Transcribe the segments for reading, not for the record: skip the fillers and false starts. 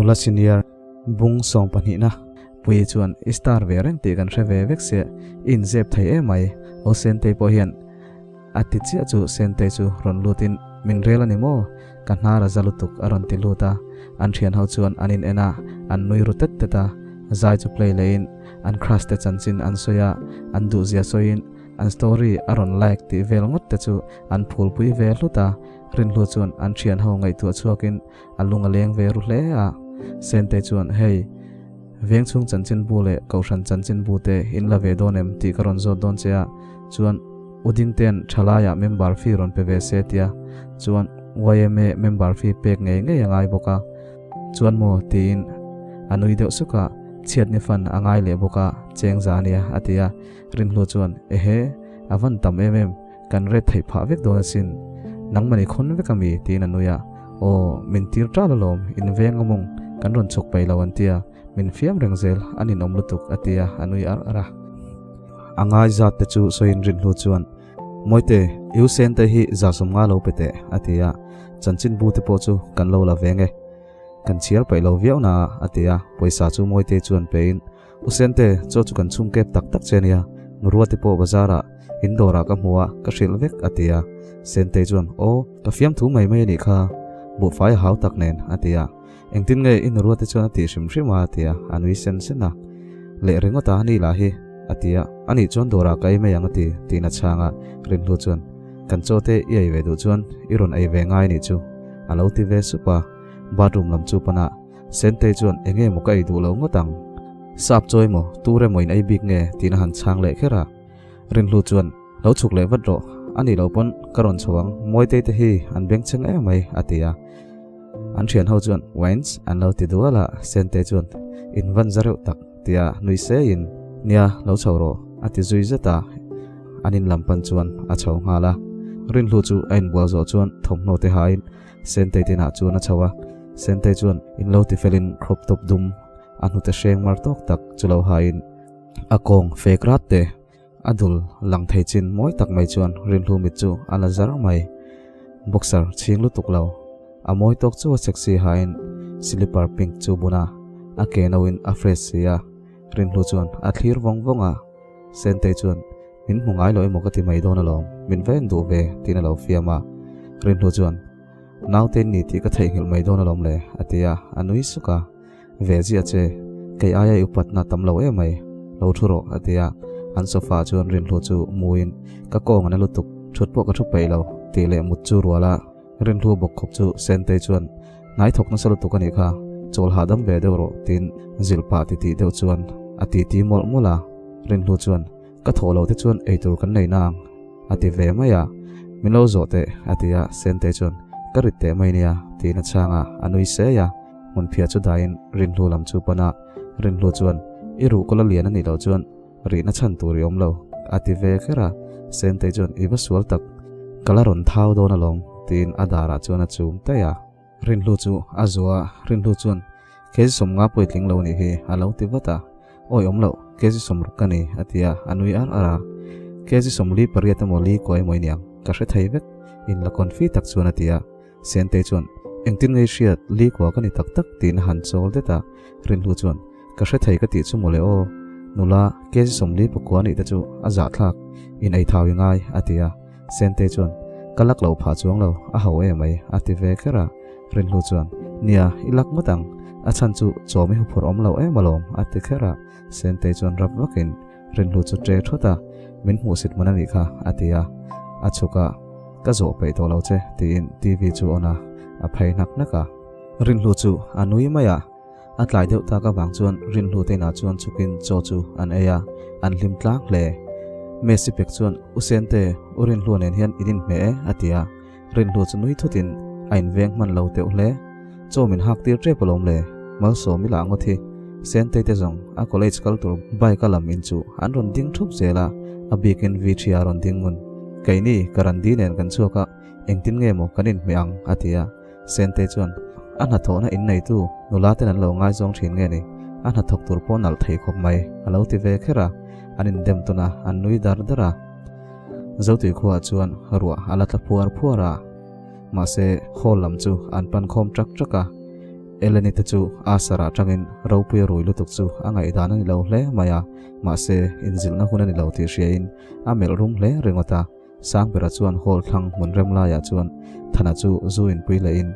Nula senior bung sawm pahnihna Puii chuan i star ve reng tih kan hre ve vek sia, i inzep thei em mai, aw Sentei pawh hian a ti chiah chu Sentei chu rawn lutin min rel a ni maw? Ka hnar a za lutuk a rawn ti lut a, an thian ho chuan an in en a, an nui ru tet tet a, zai chu play lehin an crush te chanchin an sawi a, an duhzia sawiin an story a rawn like tih vel ngawt te chu an phulpui ve hlut a, Rinhlu chuan an thian ho ngaihtuah chhuakin A lung a leng ve ru hle a. Sente chuan, Hei, veng chhung chanchinbu leh kohhran chanchinbu te in la ve dawn em tih ka rawn zawt dawn che a, chuan U Dingte'n thalaiah member fee rawn pe ve se tia, chuan yma member fee pek ngei ngei a ngai bawk a, chuan maw tiin a nui deuh suk a, chhiatni fan a ngai leh bawk a, cheng za ania a ti a. Rinhlu chuan, Ehe, a van tam em em, Kan ret theih phah vek dawn asin. Nangmah i khawn vek ami? tiin a nui a. Aw, min tir ṭal alawm, in veng a mawng, kan rawn chhuk peih lo an ti a, min fiam reng zel, a ninawm lutuk a ti a, a nui ar ar a. A ngai zat te chu sawiin rin hnu chuan, Mawite, i u Sente hi za sawmnga lo pe teh, a ti a, chanchinbu te pawh chu kan lo la veng e. Kan chhiar peih lo viau na a ti a, pawisa chu Mawite chuan pein, U Sente, chaw chu kan chhung kep tak tak che nia, Nuruate pawh bazarah in dawrah ka hmu a, ka hrilh vek, a ti a. Sentei chuan, Aw, ka fiamthu mai mai a nih kha, buhfai a hau tak nen, a ti a. Engtin nge i Nuruate chuan a tih hrim hrim a, a ti a, a nui sen sen a. Leh ringawt a, ni lah hi, a ti a. Anih chuan dawrah ka ei mai ang a ti, tiin a chhang a. Rinhlu chuan, Kan chaw te i ei ve duh chuan i rawn ei ve ngai a nih chu, a lo ti ve sup a. Bathroom lam chu pan a. Sentei chuan enge maw ka ei duh lo ngawt ang? Sap chawi maw, tur emaw in ei bik nge? tiin a han chhang leh kher a. Rinhlu chuan, Lo chhuk leh vat rawh, a nih loh pawn ka rawn chho ang, Mawitei te hi an bengchheng em mai, a ti a. An thian ho chuan, Wens, an lo ti dual a, Sentei chuan, In van za reuh tak, tia nui seiin, Nia, lo chho rawh, a ti zui zet a. An in lam pan chuan a chho nghal a. Rinhlu chu a inbual zawh chuan thawmhnaw te hain Sentei te inah chuan a chho a, Sentei chuan in lo ti felin crop top dum a hnute hreng mar tawk tak chu lo hain a kawng fek rat te a dul lang thei chin mawi tak mai chuan rinhlu mit chu a la zar mai. Boxer chhing lutuk lo a mawi tawk chu a sexy hain slipper pink chu bun a, a ke no in a fresh si a, rinhlu chuan a thlir vawng vawng a, Sentei chuan Min hmu ngai lo emaw ka ti mai dawn alawm, min va en duh ve, tiin a lo fiam a. Rinhlu chuan, Naute in ni tih ka theihnghilh mai dawn alawm le, a ti a, a nui suk a. Ve ziah che, kei aia i upatna tam lo em mai, lo thu rawh, a ti a. An sofa ah chuan Rinhlu chu muin, Ka kawng a na lutuk, thut pawh ka thu peih lo, tih leh mut chu rual a. Rinhlu bawk khawp chu Sentei chuan, Hnai thawk nasa lutuk a nih kha, chawl hahdam ve deuh rawh, tiin zilh pah titih deuh chuan a titi mawlh mawlh a. Rinhlu chuan, Ka thawh lo te chuan eitur kan nei nang, a ti ve mai a. Min lo zawh teh, a ti a, Sentei chuan, Ka rit teh mai nia, tiin a chhang a, a nui sei a. Hmunphiah chu daiin Rinhlu lam chu pan a, Rinhlu chuan, I ruh kawla lian a nih loh chuan rihna chhan tur i awm lo, a ti ve kher a. Sentei chuan, I va sual tak, ka la rawn thau dawn alawm, tiin a darah chuan a chum daih a. Rinhlu chu a zuah a, Rinhlu chuan, Kezi sawmnga puitling lo nih hi, a lo ti vat a. Awi awm loh, kezi sawmruk ka ni, a ti a, a nui ar ar a. Kezi sawmli pariat emaw li kuai emaw i niang, ka hre thei vek, in la confi tak chuan a ti a. Sentei chuan, Engtin ngei hriat, li kua ka ni tak tak, tiin a han chawl det a. Rinhlu chuan, Ka hre thei ka tih chu mawle aw, nula, kezi sawmli pakua nih te chu a zahthlak, in ei thau i ngai, a ti a. Sentei chuan, Ka lak loh phah chuang lo, a ho em mai, a ti ve kher a. Rinhlu chuan, Nia, i lak ngawt ang, a chhan chu chawm i huphurh awm lo em alawm, a ti kher a. Sentei chuan rap vakin Rinhlu chu ṭe thawt a, Min hmuhsit man a nih kha, a ti a. A chhuk a, Ka zawh peih tawh lo che, tiin TV chu on a, a phei hnak hnak a. Rinhlu chu a nui mai a, a tlai deuh tak avang chuan Rinhlu te inah chuan chhukin chaw chu an ei a, an hlim tlang hle. Messi pek chuan, U Sente, U Rinhlua nen hian in inhmeh e, a ti a. Rinhlu chu nui thutin a inveng hman lo teuh hle. Chaw min hak tir tep alawm le, Malsawm i lah ngawt hi. Sentei te zawng a college kal tur bike a lam in chu an rawn ding thup zel a, a bikin V3 a rawn ding ngun. Keini ka Randi nen kan chhuak a, engtin nge maw kan inhmeh ang a ti a. Sentei chuan a hnathawhna in neitu nula ten an lo ngaizawng thin nge ni, a hnathawk tur pawh nalh thei khawp mai a lo ti ve kher a, an indem tawn a, an nui dar dar a. Zotui khuaah chuan ruah a la tla phuar phuar a, mahse hall lam chu an pan khawm trak trak a. Eleni te chu a sarah tangin ropui a rui lutuk chu a ngaihdan a ni lo hle mai a, mahse inzilhna hun a ni lo tih hriain a melh rum hle ringawt a. Sangbera chuan hall thlang hmun rem laiah chuan Thana chu zu inpui lehin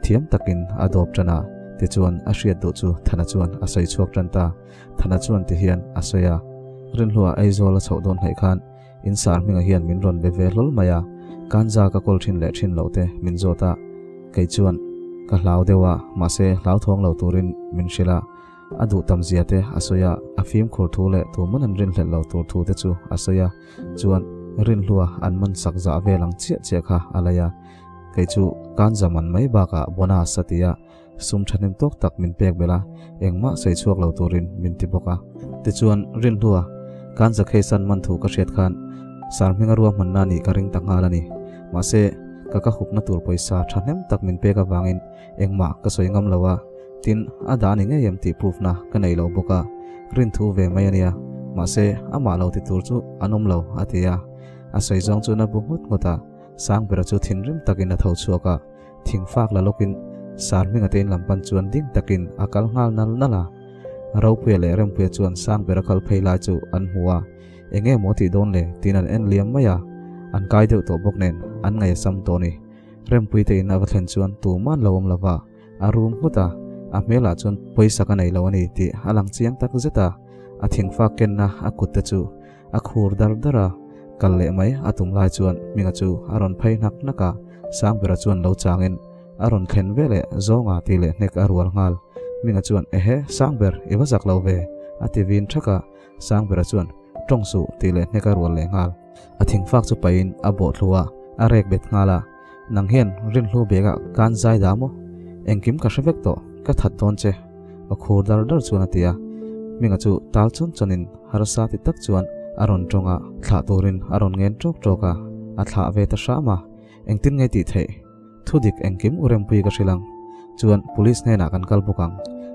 thiam takin a dawp tan a, tichuan a hriat duh chu Thana chuan a sawi chhuak tan ta. Thana chuan tihian a sawi a, Rinhlua Aizawl a chhoh dawn hnaih khan In sar hmingah hian min rawn be ve hlawl mai a, kanza ka kawl thin leh thin loh te min zawt a, kei chuan ka hlau deuh a, mahse hlauthawng lo turin min hrilh a, a duh tam zia te a sawi a, a fimkhur thu leh tuman an rinhlelh lo tur thu te chu a sawi a, chuan rinhlua an man sak zah vel ang chiah chiah kha a lei a, kei chu kanza man mai bakah bonus a ti a. Sum thahnem tawk tak min pek belh a, engmah sawi chhuak lo turin min ti bawk a. Tichuan, Rinhlua, kan Zakheisan man thu ka hriat khan Sar hminga ruahmanna nih ka ring ta nghal a ni. Mahse, ka ka hupna tur pawisa thahnem tak min pek avangin engmah ka sawi ngam lo a, tin, a dah ni ngei em tih proof na ka nei lo bawk a, rinthu ve mai a nia. Mahse, amah lo ti tur chu an awm lo, a ti a. A sawi zawng chu na bu nghut nghut a, Sangbera chu thinrim takin a tho chhuak a. Thingfak la lawkin Sarhminga te in lam pan chuan ding takin a kal nghal nal nal a. Ropuia leh Rempuia chuan Sangbera kal phei lai chu an hmu a, eng nge maw tih dawn le tiin an en liam mai a, an kai deuh tawh bawk nen an ngaih a sam tawh a ni. Rempuii te in a va thlen chuan tuman lo awm lova a rum nghut a, a hmelah chuan pawisa ka nei lo a ni tih a lang chiang tak zet a, a thingfak kenna a kut te chu A khur dar dar a, kal leh mai a tum lai chuan Hminga chu a rawn phei hnak hnak a, Sangbera chuan lo changin a rawn thlen ve leh zawnga tih leh hnek a rual nghal. Hminga chuan, Ehe, Sangber, i va zak lo ve, a ti vin thak a, Sangbera chuan, Tawng suh, tih leh hnek a rual leh nghal. A thingfak chu pahin a bawh thlu a, a rek bet nghal a, Nang hian rinhlu bag-ah kan zai dah maw? Engkim ka hre vek tawh, ka that dawn che. A khur dar dar chuan a ti a. Hminga chu tal chawn chawnin harsa ti tak chuan a rawn tawng a, thlah turin a rawn ngen tawk tawk a, a thlah ve ta hram a. Engtin nge tih theih? Thudik engkim u Rempuii ka hrilh ang. Chuan police hnenah kan kal bawk ang.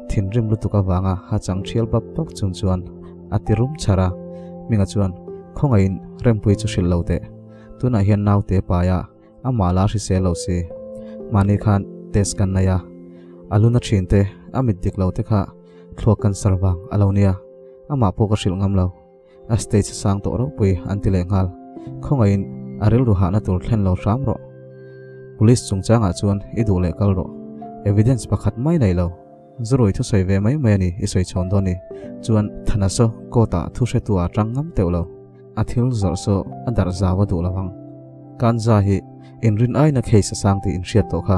Thinrim lutuk avanga ha chang thial bap bap chung chuan a ti rum chhar a. Hminga chuan khawngaihin Rempuii chu hrilh lo teh. Tunah hian naute paia amah la hrisel lo si. Mahni khan test kan nei a, a luna thin te, a mit dik lo te kha thluak cancer vang a lo nia, amah pawh ka hrilh ngam lo. A stage a sang tawh ropui an ti leh nghal. Khawngaihin a rilru hahna tur thlen lo hram rawh. Police chungchangah chuan i duh leh kal rawh. Evidence pakhat mai nei lo. Zurui thusawi ve mai mai a ni i sawi chhawn dawn ni. Chuan Thanaso court ah thu hretu ah tang ngam teuh lo. A thil zawrh saw a darh zau a duh lo ang. Kanza hi inrin aina case a sang tih in hriat tawh kha.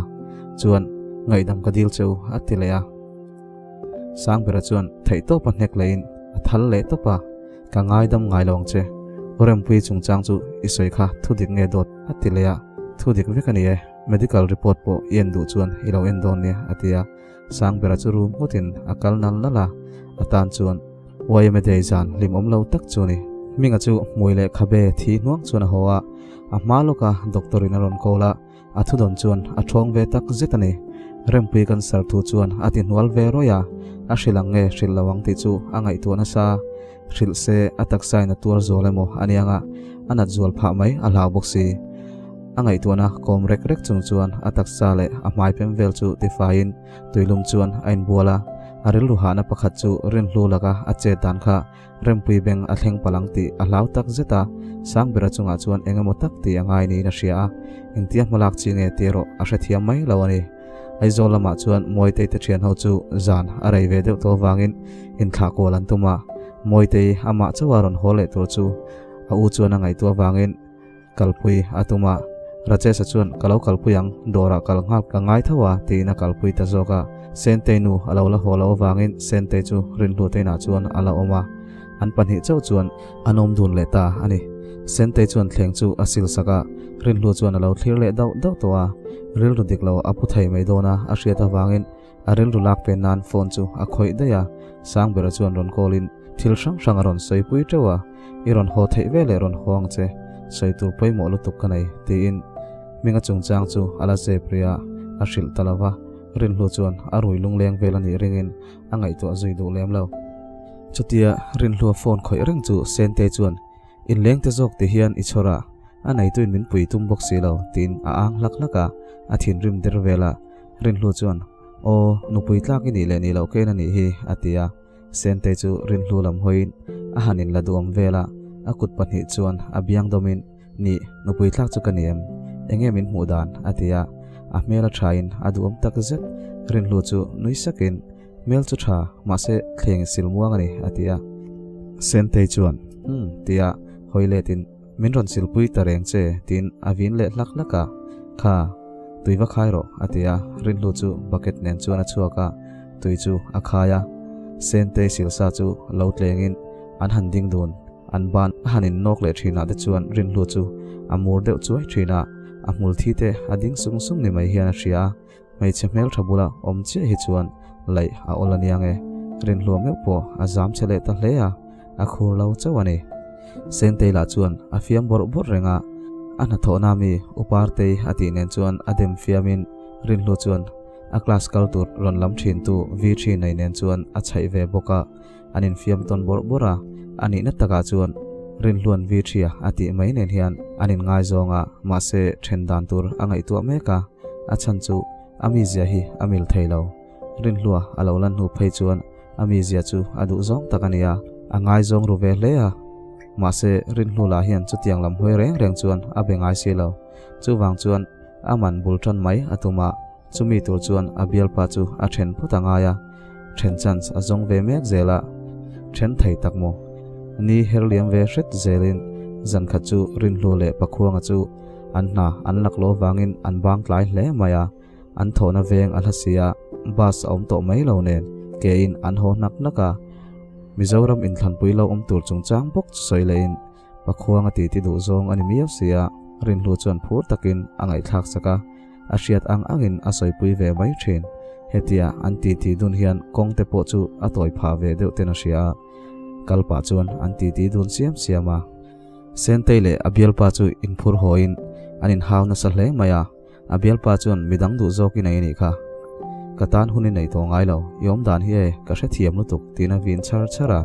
Chuan ngaihdam ka dil cheu a ti leh a. Sangbera chuan theihtawp a hnek leh in a thal leh tawp a, Ka ngaidam ngai lo ang che. U Rempuii chungchang chu i sawi kha thudik nge dawt a ti leh a. Thudik vek a ni e. Medical report pawh i en duh chuan i lo en dawn nia a ti a. Sangbera chu rum ngawtin a kal nal nal a, a tan chuan YMA Day zan hlimawm lo tak chu a ni. Hminga chu hmui leh khabe thi hnuang chuan a haw a, a hma lawka doctor in a rawn call a, a thudawn chuan a thawng ve tak zet a ni. Rempui cancer thu chuan a ti hnual ve rawih a, a hrilh ang nge hrilh lo ang tih chu a ngaihtuah nasa. Hrilh se a taksa in a tuar zual emaw a nia nga, a nat zual phah mai a hlau bawk si. A ngaihtuahna kawm rek rek chung chuan a taksa leh a hmai pem vel chu tifaiin tuilum chuan a inbual a, a rilru hahna pakhat chu rinhlu laka a chet dan kha Rempui beng a thleng palh ang tih a hlau tak zet a, Sangbera chungah chuan eng emaw tak tih a ngai niin a hria a, engtia hmalak chi nge tih erawh a hrethiam mai lo a ni. Aizawl lamah chuan Mawitei te thian ho chu zan a rei ve deuh tawh avangin inthlah kual an tum a, Mawitei amah chauha rawn haw leh tur chu a u chuan a ngaihtuah avangin kalpui a tum a, Rajesh-a chuan ka lo kalpui ang, dawrah kal nghal ka ngai tho a tiin a kalpui ta zawk a, Sentei nu a lo la haw loh avangin Sentei chu Rinhlute inah chuan a la awm a, an pahnih chauh chuan an awm dun leh ta a ni. Sentei chuan thleng chu a sil sak a, Rinhlu chuan a lo thlir leh dauh dauh tawh a, rilru dik lo a pu thei mai dawn a a hriat avangin a rilru lak pen nan phone chu a khawih daih a, Sangbera chuan rawn call in thil hrang hrang a rawn sawi pui teuh a, I rawn haw theih ve leh rawn haw ang che, sawi tur pawimawh lutuk ka nei, tiin Hminga chungchang chu a la zep rih a, a hrilh ta lo va, Rinhlu chuan a rui lungleng vel a nih ringin a ngaihtuah zui duh lem lo. Chutia Rinhlua phone khawih reng chu Sente chuan, Inleng te zawk ti hian i chhawr a, a neituin min pui tum bawk si lo, tiin a ang hlak hlak a, a thinrim der vel a. Rinhlu chuan. Aw, nupui tlak i nih leh nih loh ken a nih hi, a ti a. Sentei chu rinhlu lam hawiin a han inla duam vel a, a kut pahnih chuan a biang dawmin, Nih, nupui tlak chu ka ni em? Enge min hmuh dan? a ti a. A hmel a thain a duhawm tak zet. Rinhlu chu nui sakin, Hmel chu tha, mahse thleng sil muang a ni, a ti a. Sentei chuan, Umm, tia hawi letin, Min rawn silpui ta reng che, tiin a vin leh hlak hlak a. Kha, tui va khai rawh, a ti a. Rinhlu chu bucket nen chuan a chhuak a, tui chu a khai a. Sentei silsa chu lo tlengin an han ding dun. An ban a han innawk leh thinah te chuan Rinhlu chu a mur deuh chuai thin a, a hmul thi te a ding sung sung ni mai hian a hria a. Hmeichhe hmeltha bula awm chiah hi chuan laih a awl a niang e. Rinhlua meuh pawh a zam che leh ta hle a, a khur lo chauh a ni. Sentei lah chuan a fiam bawrh bawrh reng a, a hnathawhna mi U Partei a tih nen chuan a dem fiamin Rinhlua chuan a class kal tur rawn lam thintu V3 nei nen chuan a chhaih ve bawk a, an infiam tawn bawrh bawrh a, a nihna takah chuan Rinhluan V3 a tih mai nen hian an inngaizawng a, mahse then dan tur a ngaihtuah mek a, a chhan chu a mizia hi a mil thei lo. Rinhlua a lo lan hnu phei chuan a mizia chu a duh zawng tak a ni a, a ngaizawng ru ve hle a, mahse Rinhlu lah hian chutiang lam hawi reng reng chuan a be ngai si lo. Chuvang chuan a man bul tan mai a tum a. Chumi tur chuan a bialpa chu a then phawt a ngai a, then chance a zawng ve mek zel a, then thei tak maw? Ni her liam ve hret zelin zan khat chu Rinhlu leh Pakhuanga chu an hna an lak lo vangin an bang tlai hle mai a, an thawhna veng a hla si a, bus a awm tawh mai lo nen kein an haw hnak hnak a, Mizoram inthlanpui lo awm tur chungchang bawk chu sawi lehin Pakhuanga titi duh zawng a ni miau si a, Rinhlu chuan phur takin a ngaihthlak sak a. A hriat ang angin a sawipui ve mai thin. Hetia an titi dun hian kawng te pawh chu a tawi phah ve deuh ten a hria a. Kal pah chuan an titi dun siam siam a. Sentei leh a bialpa chu inphur hawiin an inhau nasa hle mai a. A bialpa chuan midang duh zawkin a inih kha. Ka tan hun i nei tawh ngai lo, i awm dan hi e, ka hrethiam lutuk tiin a vin char char a.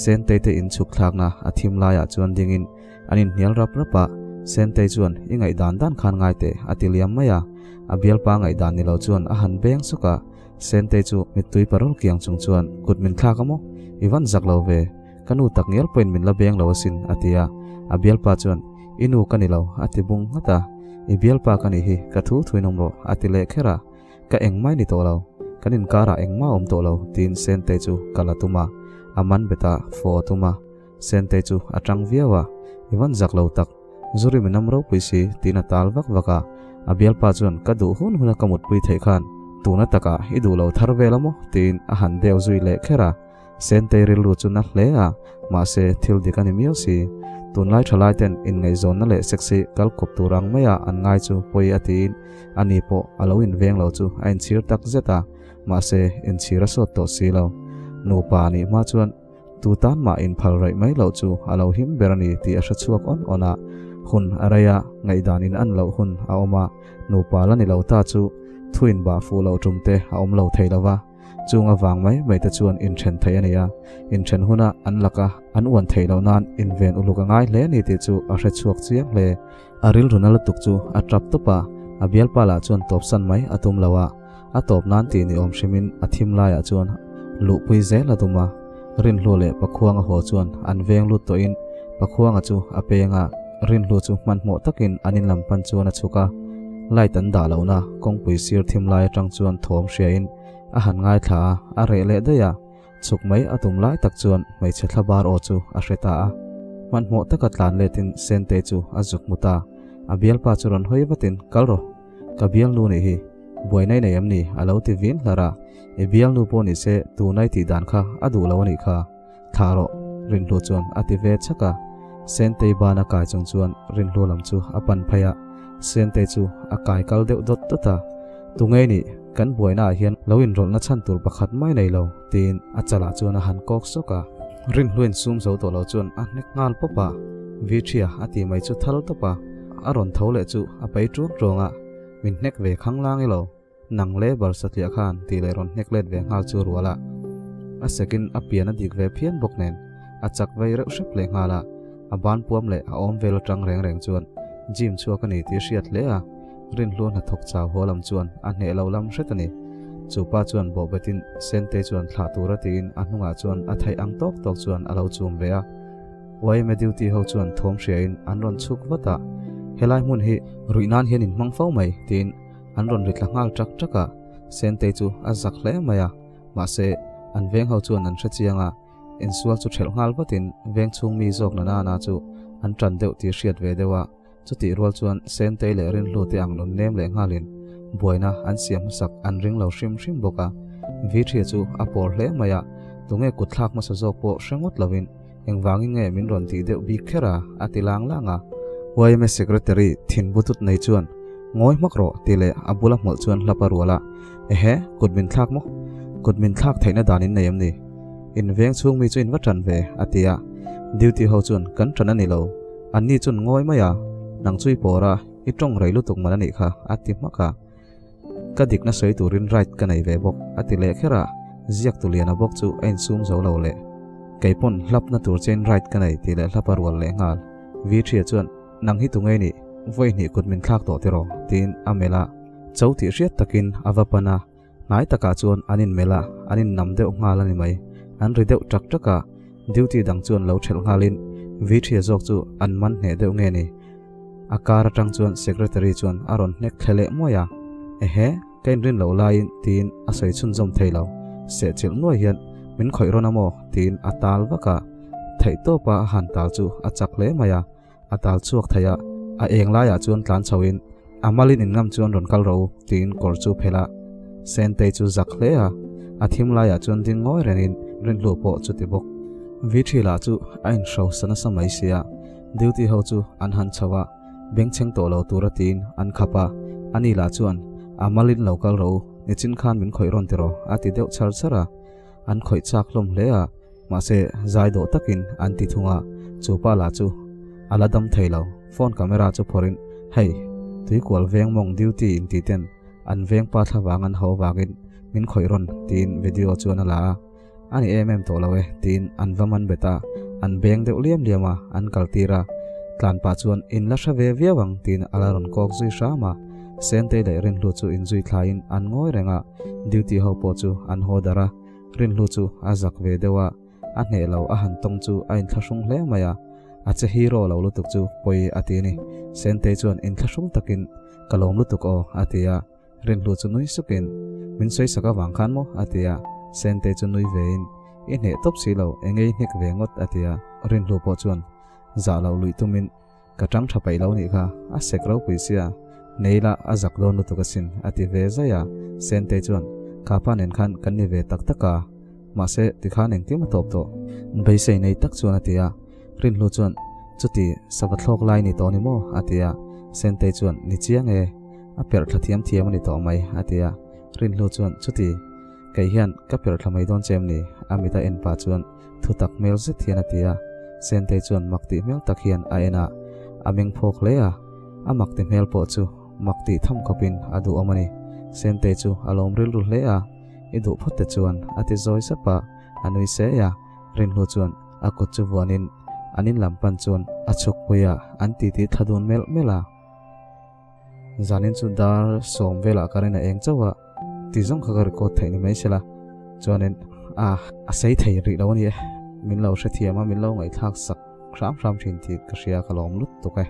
Sentei te inchhuk thlakna a thim laiah chuan dingin An inhnial rap rap a, Sentei chuan, I ngaihdan dan khan ngai teh, a ti liam mai a. A bialpa ngaihdan ni lo chuan a han beng sawk a. Sentei chu mittui parawl kiang chung chuan, Kut min thlak a maw? I van zak lo ve. Ka nu tak ngial pawhin min la beng lo asin, a ti a. A bialpa chuan, I nu ka ni lo, a ti bung nghat a. I bialpa ka nih hi, ka thu thuin awm rawh, a ti leh kher a. Ka engmah ni tawh lo, kan inkarah engmah a awm tawh lo, tiin Sentei chu ka la tum a. A man bet a, fawh a tum a. Sentei chu a tang viau a, I van zak lo tak, Zuri min am ropui si, tiin a tal vak vak a. A bialpa chuan ka duh hun huna ka mutpui theih khan tuna takah i duh lo thar vel a maw? tiin a han deu zui leh kher a. Sentei rilru chu na hle a, mahse thil dik a ni miau si. Tunlai thalai ten inngaihzawnna leh sexy kal kawp tur ang maia an ngai chu pawi a tiin ani pawh a lo inveng lo chu a inchhir tak zet a, mahse inchhir a sawt tawh si lo. Nupa nih hma chuan Tu tan mah inphal raih mai loh chu a lo him ber a ni tih a hre chhuak awn awn a. Hun a rei a, ngaihdan in an loh hun a awm a, nupa la ni lo ta chu thu inbah fuh loh tum te a awm lo thei lo va. Chung avang mai mai te chuan inthen theih a ni a, inthen huna an laka an uan theih loh nan inven uluk a ngai hle a ni tih chu a hre chhuak chiang hle. A rilru na lutuk chu a tap tawp a, a bialpa lah chuan tawpsan mai a tum lo a. A tawp nan tih ni awm hrimin a thim laiah chuan luhpui zel a tum a, Rinhlu leh Pakhuanga haw chuan an veng lut tawhin Pakhuanga chu a peng a, Rinhlu chu hmanhmawh takin an in lam pan chuan a chhuk a, light an dah lohna kawngpui sir thim lai atang chuan thawm hriain a han ngaithla a, a reh leh daih a. Chhuk mai a tum lai tak chuan hmeichhe thla bar aw chu a hre ta a. Hmanhmawh taka tlan letin Sente chu a zuk hmu ta. A bialpa chu rawn hawi vatin, Kal rawh. Ka bialnu nih hi. Buaina i nei em ni? a lo ti vin hlar a. I bialnu pawh ni se tuna i tih dan kha a duh lo a nih kha. Thlah rawh, Rinhlu chuan a ti ve chhak a. Sentei ban a kai chung chuan Rinhlu lam chu a pan phei a. Sentei chu a kai kal deuh dawt dawt a. Tunge nih? Kan buainaah hian lo inrawlhna chhan tur pakhat mai nei lo, tiin a chalah chuan a han kawk sawk a. Rinhluin sum zo tawh lo chuan a hnek nghal pawp a, Vithria a ti mai chu thal tawp a, a rawn tho leh chu a pai ṭuang ṭuang a, Min hnek ve khang lang ilo, nang le bar satliah khan tih leh rawn hnek let ve nghal chu rual a. A sekin a pian a dik ve phian bawk nen, a chak vei reuh hrep leh nghal a, a ban puam leh a awm vel aṭang reng reng chuan gym chhuak a ni tih a hriat hle a. Rinhlu hnathawk chau haw lam chuan a hneh lo lam hret a ni. Chu pa chuan bawhbetin Sentei chuan thlah tura tiin a hnungah chuan a theih ang tawk tawk chuan a lo chum ve a. Yma duty ho chuan thawm hriain an rawn chhuk vat a, Helai hmun hi ruih nan hian in hmang fo mai, tiin an rawn ri tla nghal ṭak ṭak a. Sentei chu a zak hle mai a, mahse an veng ho chuan an hre chiang a, insual chu ṭhelh nghal vatin veng chhung mi zawk na nana chu an ṭan deuh tih hriat ve deuh a. Chutih rual chuan Sentei leh Rinhlute ang nun nem leh nghalin buaina an siam hmasak an ring lo hrim hrim bawk a. Vithria chu a pawr hle mai a, tunge kut thlak hmasa zawk pawh hre ngawt lovin engvangin nge min rawn tih deuh bik kher a, a ti lang lang a. Yma Secretary thin butut nei chuan Ngawi hmak rawh tih leh a bula hmawlh chuan hlap a rual a, Ehe, kut min thlak maw? Kut min thlak theihna dan in nei em ni? In veng chhung mi chu in va ṭan ve, a ti a. Duty ho chuan kan ṭan a ni lo. Anni chuan ngawi mai a, Nang chu i pawr a, i ṭawng rei lutuk man a nih kha, a ti hmak a. Ka dikna sawi turin right ka nei ve bawk, a ti leh kher a. Ziak tu liana bawk chu a insum zo lo leh. Kei pawn hlapna tur chein right ka nei tih leh hlap a rual leh nghal. Vithria chuan, Nang hi tu ngei nih? Vawi hnih kut min thlak tawh tiraw? tiin a melh a. Cho tih hriat takin a va pan a. Hnai takah chuan an inmelh a, an innam deuh nghal a ni mai. An ri deuh ṭak ṭak a, duty dang chuan lo ṭhelh nghalin Vithria zawk chu an man hneh deuh nge ni? A car aṭang chuan secretary chuan a rawn hnek thle leh muai a, Ehe, ka inrin loh laiin tiin a sawi chhunzawm thei lo. Sehchilh nuai hian min khawih rawn a maw? tiin a tal vak a, theihtawpa a han tal chu a chak hle mai a. A tal chhuak thei a, a eng laiah chuan tlan chhoin a malin in ngam chuan rawn kal rawh u tiin kawr chu phelh a. Sentei chu zak hle a, a thim laiah chuan ding ngawi rengin Rinhlu pawh chu ti bawk. Vithri lah chu a inhrosa nasa mai sia, duty ho chu an han chho a, bengchheng tawh lo tura tiin an khap a, ani lah chuan a malin lo kal rawh u, nichin khan min khawih rawn ti rawh a ti deuh char char a. An khawih chak hlawm hle a, mahse zai dawh takin an ti thung a, chu pa lah chu a la dam thei lo. Phone camera chu phawrhin, Hei, tuikual veng mawng duty in ti ten an veng pa thla vang an ho vangin min khawih rawn tiin video chuan a la a, a ni em em tawh lo e tiin an va man bet a, an beng deuh liam liam a, an kal tir a, tlan pah chuan in la hre ve viau ang tiin a la rawn kawk zui hram a, Sentei leh Rinhlu chu inzui thlaiin an ngawi reng a. Duty ho pawh chu an haw darh a, Rinhlu chu a zak ve deuh a, a hneh lo a han tawng chu a inthlahrung hle mai a, a che hero lo lutuk chu pawi a ti a ni. Sentei chuan inthlahrung takin, Ka lawm lutuk aw, a ti a, Rinhlu chu nui sukin, Min sawi sak avang khan maw? a ti a, Sentei chu nui vein, I hneh tawp si lo, eng ei hnek ve ngawt, a ti a, Rinhlu pawh chuan zah lo luih tumin, Ka tang tha paih lo nih kha, a sek ropui sia, nei la a zak dawn lutuk asin, a ti ve zai a. Sentei chuan, Kha pa nen khan kan ni ve tak tak a, mahse tikhan engkim a tawp tawh. Beisei nei tak chuan a ti a. Rinhlu chuan, Chuti, sava thlawk lai ni tawh ni maw? a ti a. Sentei chuan, Ni chiang e, a perh thla thiam thiam a ni tawh mai, a ti a. Rinhlu chuan, Chuti, kei hian ka perh thla mai dawn che em ni? A mit a en pah chuan, Thutak hmel zet hian a ti a, Sentei chuan mak tih hmel tak hian a en a, a meng phawk hle a, a mak ti hmel pawh chu mak tih tham khawpin a duhawm a ni. Sentei chu a lawm rilru hle a, I duh phawt te chuan a ti zawi zap a, a nui se a, Rinhlu chuan a kut chu vuanin an in lam pan chuan a chhuk pui a, an titi thla dun melh melh a. Zanin chu dar sawm velah ka rin a eng chauh a, ti zawng kha ka record theih ni mai sela chuanin a a sei thei rih lo a ni e, min lo hrethiam a, min lo ngaihthlak sak hram hram thin tih ka hria ka lawm lutuk e.